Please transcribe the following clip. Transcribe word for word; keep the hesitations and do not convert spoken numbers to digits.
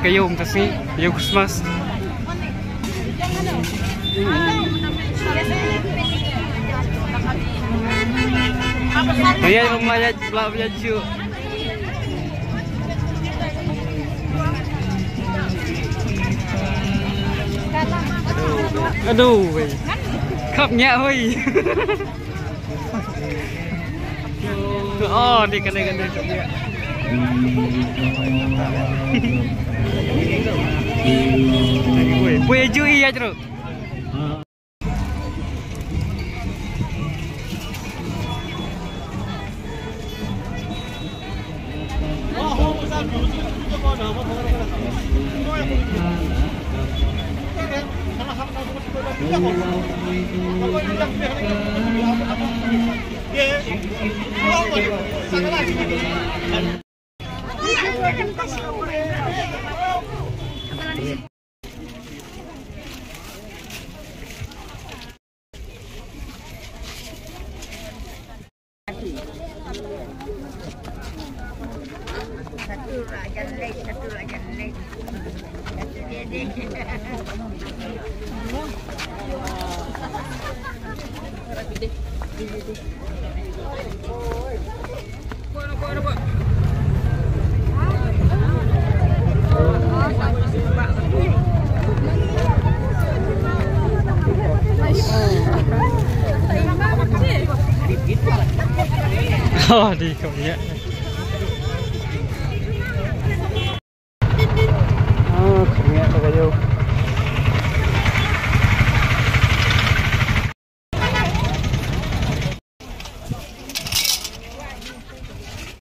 Ka ïew mynta sngi, ïew Christmas. Ïa, ïa, ïa, ïa, ïa, ïa, ïa. Aduh, wei. Khap nya, hoi. Oh, ni kane, kane. Wei, wei, ju i ya, jero. Oh, di kau ya.